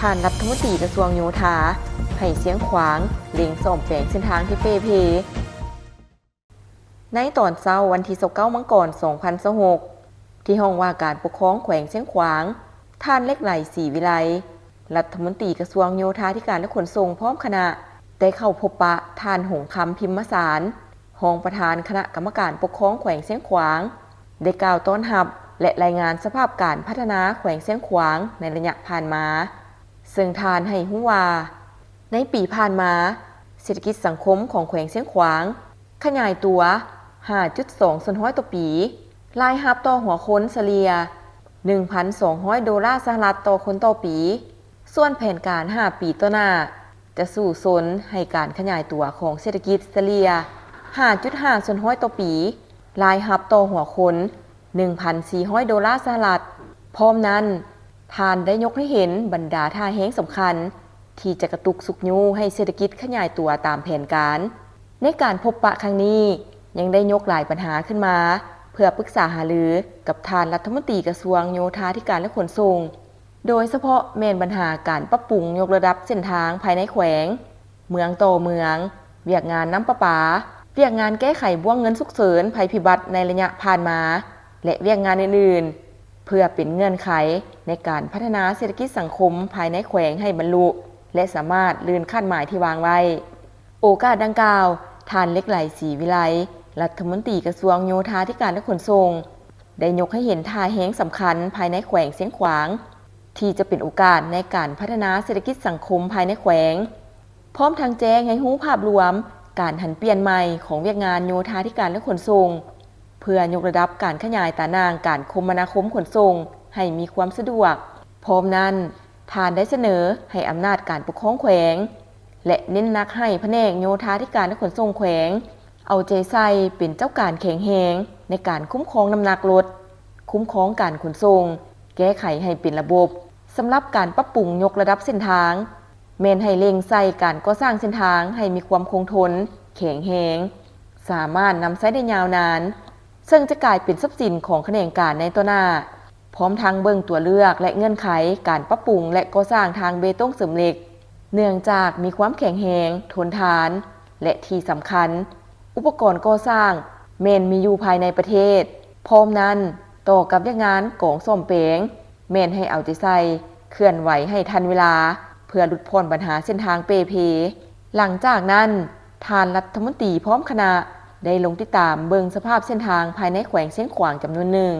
ທ່ານລັດຖະມົນຕີກະຊວງໂຍທາ ໃຫ້ຊຽງຂວາງເລັ່ງສ້ອມແປງເສັ້ນທາງທີ່ເປ່ເພ. ໃນຕອນເຊົ້າວັນທີຊາວເກົ້າ ມັງກອນ ສອງພັນຊາວຫົກ ທີ່ຫ້ອງວ່າການປົກຄອງແຂວງຊຽງຂວາງ, ທ່ານ ເລັກໄຫຼ ສີວິໄລ, ລັດຖະມົນຕີກະຊວງໂຍທາທິການ ແລະ ຂົນສົ່ງ ພ້ອມຄະນະ ໄດ້ເຂົ້າພົບປະທ່ານ ຫົງຄຳ ພິມມະສານ, ຮອງປະທານຄະນະກຳມະການປົກຄອງແຂວງຊຽງຂວາງ, ໄດ້ກ່າວຕ້ອນຮັບ ແລະ ລາຍງານສະພາບການພັດທະນາແຂວງຊຽງຂວາງໃນໄລຍະຜ່ານມາ, ເຊິ່ງທ່ານໃຫ້ຮູ້ວ່າ ໃນປີຜ່ານມາ, ເສດຖະກິດສັງຄົມຂອງແຂວງຊຽງຂວາງຂະຫຍາຍຕົວ ຫ້າຈຸດສອງສ່ວນຮ້ອຍຕໍ່ປີ, ລາຍຮັບຕໍ່ຫົວຄົນສະເລ່ຍ ໜຶ່ງພັນສອງຮ້ອຍໂດລາສະຫະລັດຕໍ່ຄົນຕໍ່ປີ. ສ່ວນແຜນການຫ້າປີຕໍ່ໜ້າ ຈະສູ້ຊົນໃຫ້ການຂະຫຍາຍຕົວຂອງເສດຖະກິດສະເລ່ຍ ຫ້າຈຸດຫ້າສ່ວນຮ້ອຍຕໍ່ປີ, ລາຍຮັບຕໍ່ຫົວຄົນ ໜຶ່ງພັນສີ່ຮ້ອຍໂດລາສະຫະລັດ. ພ້ອມນັ້ນ, ທ່ານໄດ້ຍົກໃຫ້ເຫັນບັນດາທ່າແຮງສຳຄັນ ທີ່ຈະກະຕຸກຊຸກຍູ້ໃຫ້ເສດຖະກິດຂະຫຍາຍຕົວຕາມແຜນການ. ໃນການພົບປະຄັ້ງນີ້, ຍັງໄດ້ຍົກຫຼາຍບັນຫາຂຶ້ນມາ ເພື່ອປຶກສາຫາລືກັບທ່ານລັດຖະມົນຕີກະຊວງໂຍທາທິການ ແລະ ຂົນສົ່ງ, ໂດຍສະເພາະແມ່ນບັນຫາການປັບປຸງຍົກລະດັບເສັ້ນທາງພາຍໃນແຂວງ, ເມືອງຕໍ່ເມືອງ, ວຽກງານນ້ຳປະປາ, ວຽກງານແກ້ໄຂບ່ວງເງິນສຸກເສີນໄພພິບັດໃນໄລຍະຜ່ານມາ ແລະ ວຽກງານອື່ນໆ ເພື່ອເປັນເງື່ອນໄຂໃນການພັດທະນາເສດຖະກິດສັງຄົມພາຍໃນແຂວງໃຫ້ບັນລຸ ແລະ ສາມາດລື່ນຄາດໝາຍທີ່ວາງໄວ້. ໂອກາດດັ່ງກ່າວ, ທ່ານ ເລັກໄຫຼ ສີວິໄລ, ລັດຖະມົນຕີກະຊວງໂຍທາທິການ ແລະ ຂົນສົ່ງ, ໄດ້ຍົກໃຫ້ເຫັນທ່າແຮງສຳຄັນພາຍໃນແຂວງຊຽງຂວາງ ທີ່ຈະເປັນໂອກາດໃນການພັດທະນາເສດຖະກິດສັງຄົມພາຍໃນແຂວງ, ພ້ອມທັງແຈ້ງໃຫ້ຮູ້ພາບລວມການຫັນປ່ຽນໃໝ່ຂອງວຽກງານໂຍທາທິການ ແລະ ຂົນສົ່ງ, ເພື່ອຍົກລະດັບການຂະຫຍາຍຕາໜ່າງການຄົມມະນາຄົມຂົນສົ່ງໃຫ້ມີຄວາມສະດວກ. ພ້ອມນັ້ນ, ທ່ານໄດ້ສະເໜີໃຫ້ອຳນາດການປົກຄອງແຂວງ ແລະ ເນັ້ນໜັກໃຫ້ພະແນກໂຍທາທິການ ແລະ ຂົນສົ່ງແຂວງ ເອົາໃຈໃສ່ເປັນເຈົ້າການແຂງແຮງໃນການຄຸ້ມຄອງນ້ຳໜັກລົດ, ຄຸ້ມຄອງການຂົນສົ່ງ, ແກ້ໄຂໃຫ້ເປັນລະບົບ. ສຳລັບການປັບປຸງຍົກລະດັບເສັ້ນທາງ, ແມ່ນໃຫ້ເລັ່ງໃສ່ການກໍ່ສ້າງເສັ້ນທາງໃຫ້ມີຄວາມຄົງທົນ, ແຂງແຮງ, ສາມາດນຳໃຊ້ໄດ້ຍາວນານ, ເຊິ່ງຈະກາຍເປັນຊັບສິນຂອງຂະແໜງການໃນຕໍ່ໜ້າ, ພ້ອມທັງເບິ່ງຕົວເລືອກ ແລະ ເງື່ອນໄຂການປັບປຸງ ແລະ ກໍ່ສ້າງທາງເບຕົງເສີມເຫຼັກ, ເນື່ອງຈາກມີຄວາມແຂງແຮງ, ທົນທານ ແລະ ທີ່ສຳຄັນ, ອຸປະກອນກໍ່ສ້າງແມ່ນມີຢູ່ພາຍໃນປະເທດ. ພ້ອມນັ້ນ, ຕໍ່ກັບວຽກງານກອງສ້ອມແປງ, ແມ່ນໃຫ້ເອົາໃຈໃສ່ເຄື່ອນໄຫວໃຫ້ທັນເວລາ ເພື່ອຫຼຸດຜ່ອນບັນຫາເສັ້ນທາງເປ່ເພ. ຫຼັງຈາກນັ້ນ, ທ່ານລັດຖະມົນຕີພ້ອມຄະນະໄດ້ລົງຕິດຕາມເບິ່ງສະພາບເສັ້ນທາງພາຍໃນແຂວງຊຽງຂວາງຈຳນວນໜຶ່ງ,